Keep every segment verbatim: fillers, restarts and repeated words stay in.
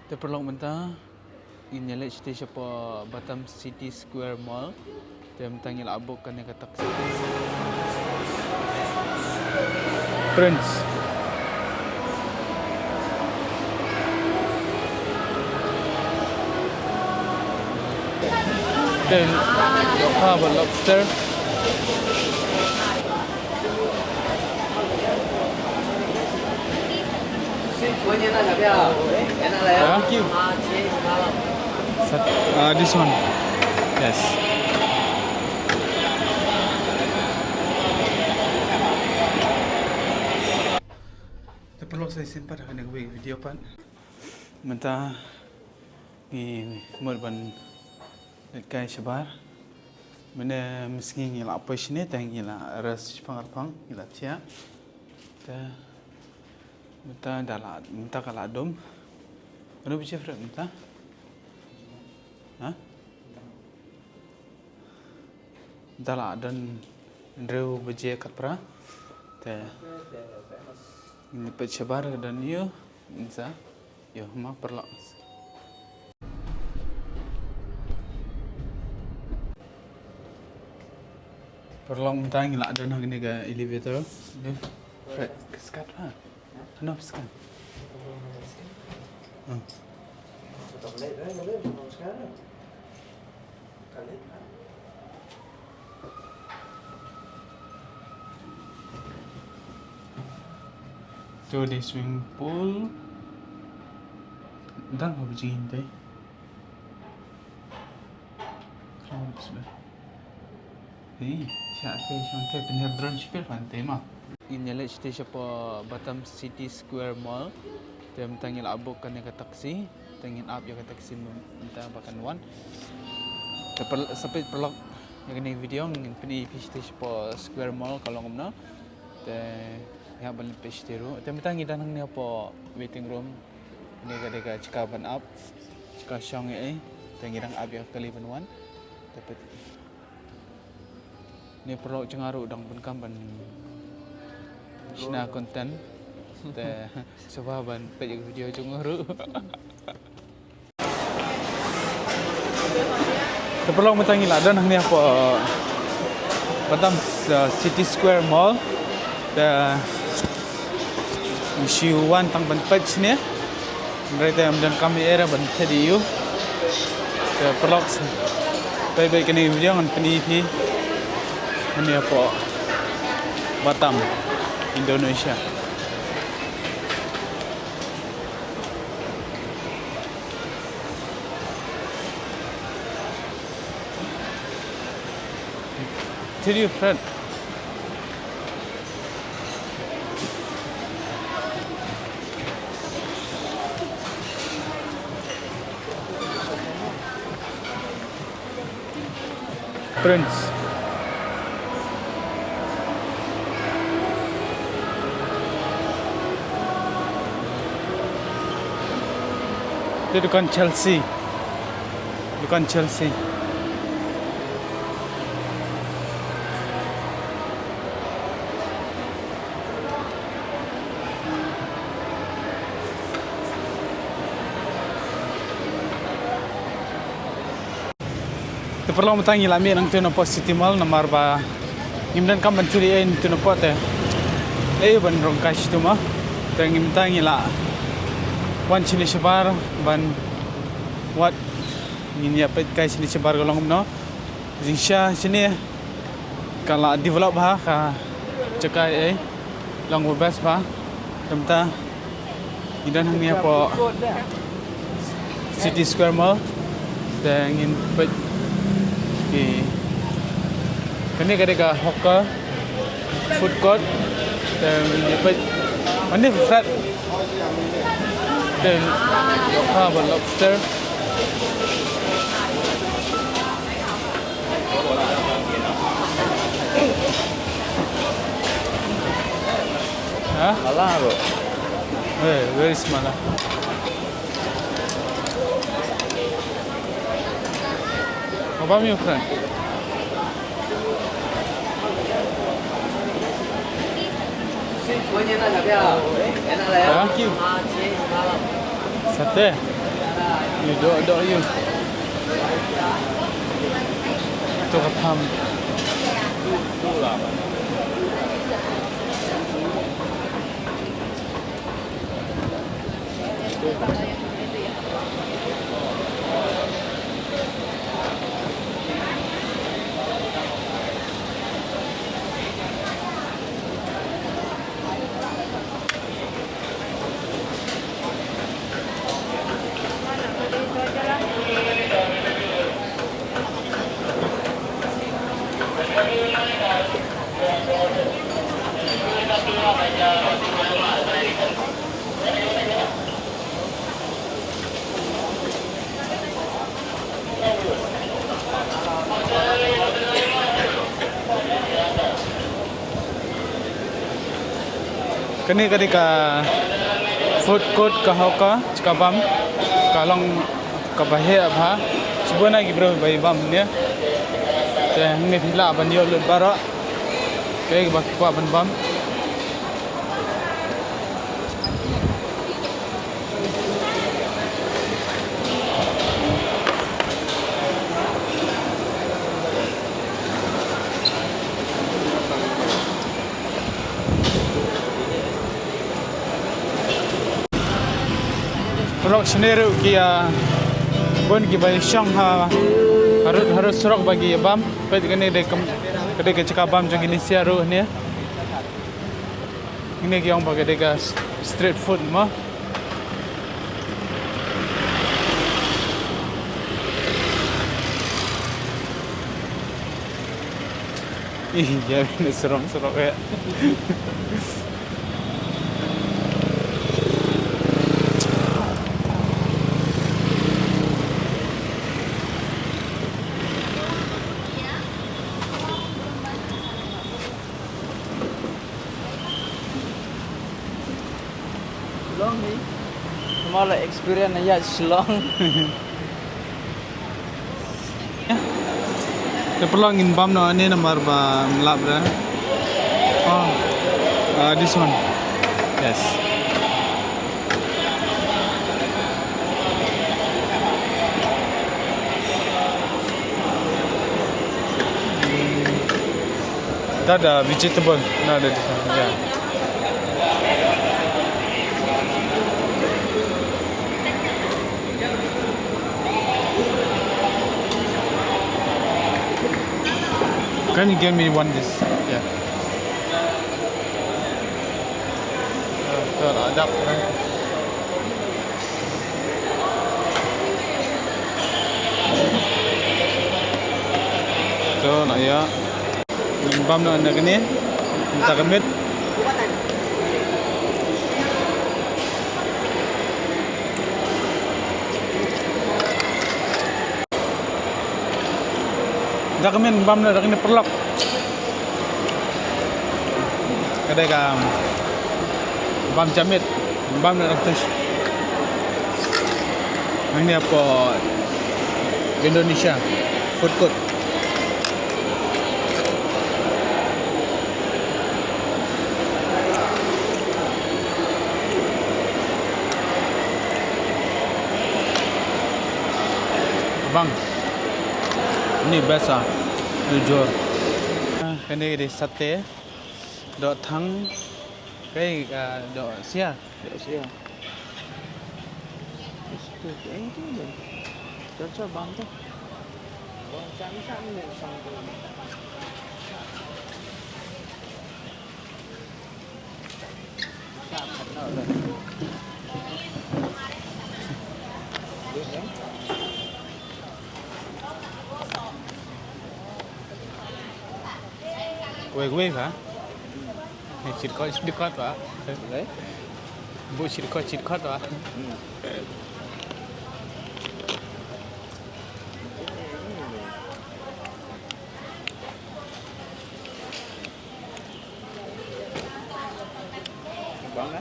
Te paralok, mynta ngin ïa leit shatei shapoh Batam City Square Mall. Te mynta ngi la book kane ka taxi. Prince. Te dohkha bad lobster. Thank you. Sat-, uh, this one. Yes. Te paralok, sa shisien pat ha kane kawei ka video pat. Mynta ngi mut ban leit kai shabar. Mynne mynsngi ngi la poi shane, te ngi la rest shipang arpang, ngi la thiah. Te mynta da la, mynta ka la dum. Kano baje, Fred, mynta? Ha? Da la don hynriew baje khatphra. Te ngin peit shabar ka don ïa u, ngin sa ïoh ma paralok. Paralok, mynta ngi la don ha kane ka elevator. Fred, ka skat ha. Hano skat? Hmm. To dei swimming pool. Dang haba jingin dei. Clouds ba. Hei, sha te shong te pynhiar drone shipel fan te ma. Ngin ïa leit shatei shapoh Batam City Square Mall. Te mynta ngi la book kane ka taxi. Te ngin ap ïa ka taxi mynta ba kan wan. Te par-, sa peit paralok ïa kane ka video, ngin pyni ïa phi shatei shapoh Square Mall ka long kumno. Te ïa ban leit peit shatei ruh. Te mynta ngi dang hangne hapoh waiting room. Kane ka dei ka jaka ban ap. Jaka shong ei ei. Te ngi dang ap ïa ka kali ban wan. Te peit. Ni paralok, jong nga ruh dang pyndonkam ban shna content. Te sngewbha ban peit ïa ka video jong nga ruh. Te paralok, mynta ngi la don hangne hapoh Batam, uh, City Square Mall. Te ngi shu wan tang ban peit shane. Hynrei te ym donkam ïa era ban thied ïa u. Te paralok, peit beit kane ka video ngan pyni ïa phi. Hangne hapoh Batam, Indonesia. Thied ïa u, Fred. Prince. Te dukan Chelsea. Dukan Chelsea. Te paralok, mynta ngi la mih nangtu napoh City Mall namar ba ngim donkam ban thied ei nangtu napoh te. Ei ban rung kai shitu ma. Te ngi mynta ngi la wan shane shabar ban wad, ngin ïa peit kai shane shabar ka long kumno. Jingshisha shane ka la develop bha ka jaka ei. Long ba best bha. Te mynta ngi don hangne hapoh City Square Mall. Te ngin peit. Kane ka dei ka hawker food court. Te ngin peit. Mane fat. Te dohkha bad lobster. Hah? Mala, bro. Hey, where is mala? Apa mi, friend? Hah? Sate? Doh, doh, ïa. To ka tham. Kane ka dei ka food court, ka hawka, ka bam, ka long kaba heh bha. Shibun na ki briew ba ïa bam ne. Te hangne phi lah ban ïoh lut baroh. Kaei kaba ki kwah ban bam. Surok shane ruh ki, ah, bun kiba ïashong ha, harud, harud surok ba ki ïa bam. Peit kane dei kam, ka dei ka jaka bam jong ki Indonesia ruh ne. Kine ki ong ba ka dei ka s-, street food mo. Ih, ïa, kine surok surok ïa. Shillong hi. Kumba la experience na ïa Shillong. Te paralok, ngin bam noh hangne namar ba ym lap re. Oh. Ah, this one. Yes. That, uh, vegetable. No, that is one. Yeah. Can you give me one this? Yeah. Uh, uh, that one. To, na ïa. Ngin bam noh na kane. Mynta ka miet. Da ka miet bam noh da kane paralok. Ka dei ka bam jamiet, bam noh da ka test. Hangne hapoh Indonesia food court. Bang. Ni best ah. Jujur. Ah, kane ka dei sate. Doh thang. Kaei, ah, doh sia. Doh sia. Itu, eh, itu deh. Cocok bang tu. Bang, cak ni, cak ni, sang tu. Wei wei ha. Shit kot shit kot wa. Bu shit kot shit kot wa. Bang na?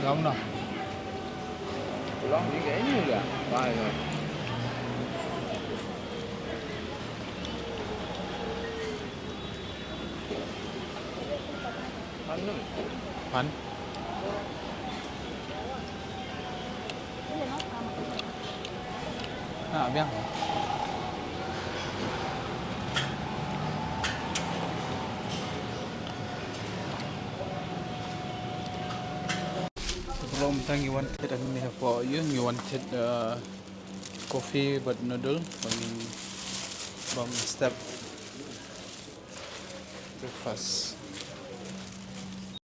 Bang na? Pulang ni kayak ini juga. Bang. Pan. Ah, biang. Sebelum tang ngi wan thied, ngi hap ïoh, ngi wan thied, uh, coffee bad noodle, bad ngi bam step breakfast.